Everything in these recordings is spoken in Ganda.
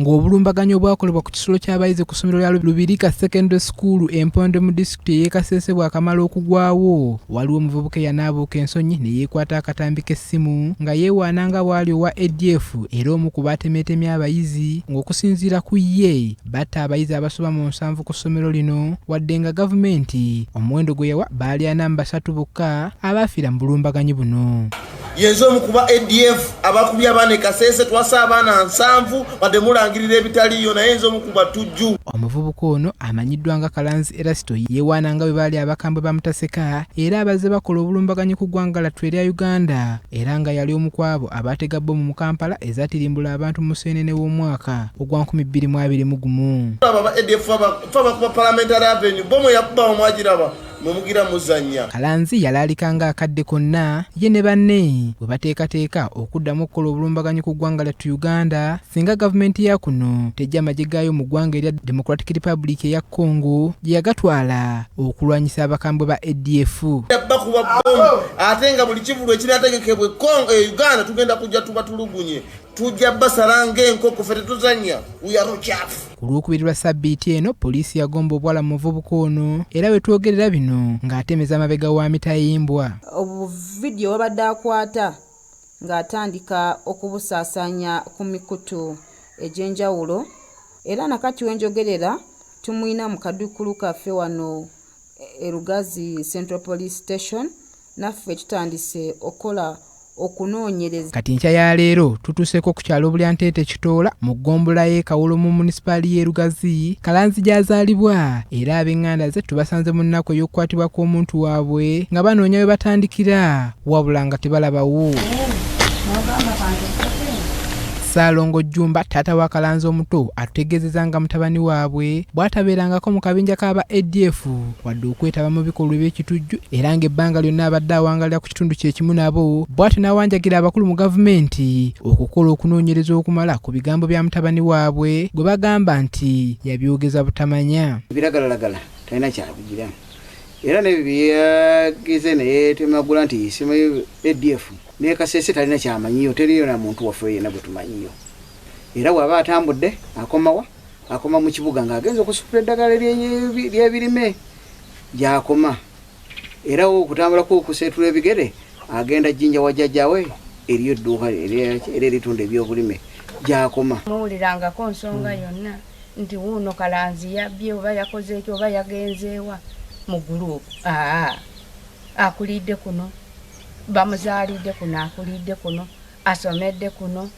Ng'obulumbaganyi obwakolebwa ku kisulo ky'abayizi ku ssomero lya Lubirika Secondary School e Mpondo mu disitulikiti ey'e Kasese bwakamala okugwawo, waliwo omuvubuka eyanaabuuka ensonyi ne yeekwata akatambi k'essimu nga yeewaana nga bw'ali owa ADF era omu ku baatemyetemye abayizi ng'okusinziira ku ye batta abayizi abasoba mu nsanvu ku ssomero lino wadde nga gavumenti omuwendo gwe yawa baali 43 bokka abaafiira mu bulumbaganyi buno. Yenze omu kuba ADF abakubye abaana e Kasese, twasa abaana 70 wadde mulangirira ebitaliiyo, naye nze omu ku batujju. Omuvubuka ono amanyiddwa nga Kalanzi Erasito yeewaana nga bwe baali abakambwe ba Mutaseka era abazze bakola obulumbaganyi ku ggwanga lattu erya Uganda era nga yali omu ku abo abaatega bbomu mu Kampala ezatirimbula abantu mu Museenene w'omwaka ogwa 2021. Aba ADF abakuba Parliamentary Avenue, bbomu eyakubawo mwagiraba, mwe mugira muzannya. Kalanzi yalaalika ng'akadde konna ye ne banne bwe bateekateeka okuddamu okukola obulumbaganyi ku ggwanga lyattu Uganda singa gavumenti ya kuno tejja magye gaayo mu ggwanga erya Democratic Republic eya Congo gye yagatwala okulwanyisa abakambwe ba ADF. Bakuba bbomu ate nga buli kivulu ekinategekebwa e Uganda tugenda kujja tubatulugunye, tujja basala ng'enkoko, ffe tetuzannya, we are kyafu. Ku lwokubiri lwa ssabbiiti eno poliisi yagomba obwala mu muvubuka ono era we twogerera bino ng'atemeza amabega wa mitayimbwa. Obuvidiyo babadde akwata ng'atandika okubusaasaanya ku mikutu egy'enjawulo era nakati wenjogerera tumuyina mu kaduukulu kaffe wano e Lugazi Central Police Station, naffe tutandise okukola okunoonyereza. Kati nkya ya leero tutuuseeko ku kyalo Bulyanteete Kitoola mu ggombolola y'e Kawolo mu munisipaali y'e Lugazi, Kalanzi gy'azaalibwa era ab'eŋŋanda ze tubasanze mu nnaku ey'okukwatibwa kw'omuntu waabwe nga banoonya we batandikira wabula nga tebalabawo. Ssaalongo Jjumba taata wa Kalanzi omuto atutegeezezza nga mutabani waabwe bw'atabeerangako mu kabinja k'aba ADF wadde okwetaba mu bikolwa eby'ekitujju era ng'ebbanga lyonna abadde awangalira ku kitundu kye kimu nabo, bw'atyo n'awanjagira abakulu mu gavumenti okukola okunoonyereza okumala ku bigambo bya mutabani waabwe gwe bagamba nti yabyogeza butamanya. Ebiragalalagala talina kyabigira era n'ebyo bye yagize ne yeetemagula nti simanyi ADF ne Kasese talina kyamanyiyo, teriyo na muntu waffe yenna gwe tumanyiyo. Era bw'aba atambudde akomawa? Akoma mu kibuga ng'agenze okusukula eddagala ly'ebirime gy'akoma. Era okutambula kwe okuseetula ebigere agenda Jinja wa jjajjaawe eriyo edduuka era eritunda ebyobulime gy'akoma. Muwulirangako nsonga yonna nti wuuno Kalanzi yabbye oba yakoze ekyo oba yagenzeewa mu guruupu? Aa, akulidde kuno, bamuzaalidde kuno, akulidde kuno, asomedde kuno,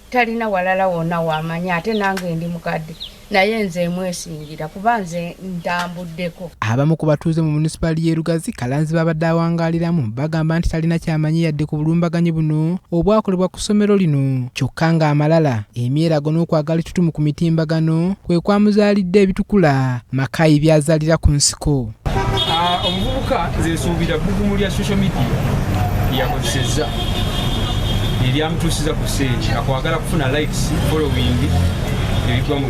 talina walala wonna wamanyi. Ate nange ndi mukadde naye nze mwesingira kuba nze ntambuddeko. Abamu ku batuuze mu munisipaali y'e Lugazi Kalanzi babadde awangaaliramu bagamba nti talina kyamanyi yadde ku bulumbaganyi buno obwakolebwa ku ssomero lino, kyokka ng'amalala emyerago n'okwagala ettutumu ku mitimbagano kwe kwamuzaalidde ebitukula Makayi by'azaalira ku nsiko. Omuvubuka nze nsuubira bbugumu lya social media lyakozesezza eryamutuusiza ku sente akwagala kufuna likes, following, ebigwa mu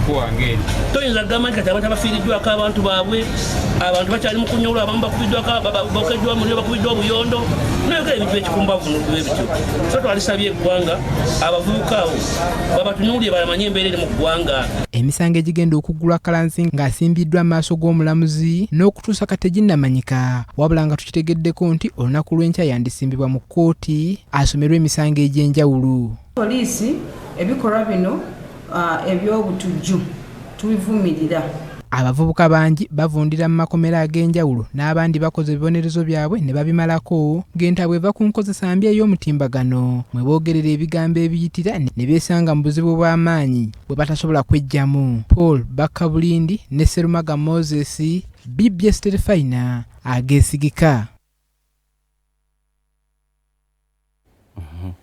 kuwange eri. Toyinza kugamba nti kati abantu abafiiriddwako abantu baabwe, abantu bakyali mu kunyolwa, abamu bakubiddwako, bokeddwa muliro, bakubiddwa obuyondo, noyogera ebintu ekikumbavu bityo. So twalisabye eggwanga abavubuka abo babatunuulire bamanye embeera eri mu ggwanga. Emisango egigenda okuggulwa Kalanzi ng'asimbiddwa mu maaso g'omulamuzi n'okutuusa kati teginnamanyika, wabula nga tukitegeddeko nti olunaku lw'enkya yandisimbibwa mu kkooti asomerwe emisango egy'enjawulo. Poliisi ebikolwa bino eby'obutujju tubivumirira. Abavubuka bangi bavundira mu makomera ag'enjawulo n'abandi bakoze ebibonerezo byabwe ne babimalako ng'entabwe eva ku nkozesa mbi ey'omutimbagano mwe boogerera ebigambo ebiyitira ne beesanga mu buzibu bw'amaanyi bwe batasobola kweggyamu. Paul Bakkabulindi ne Sserumaga Moses, BBS Terefayina ageesigika.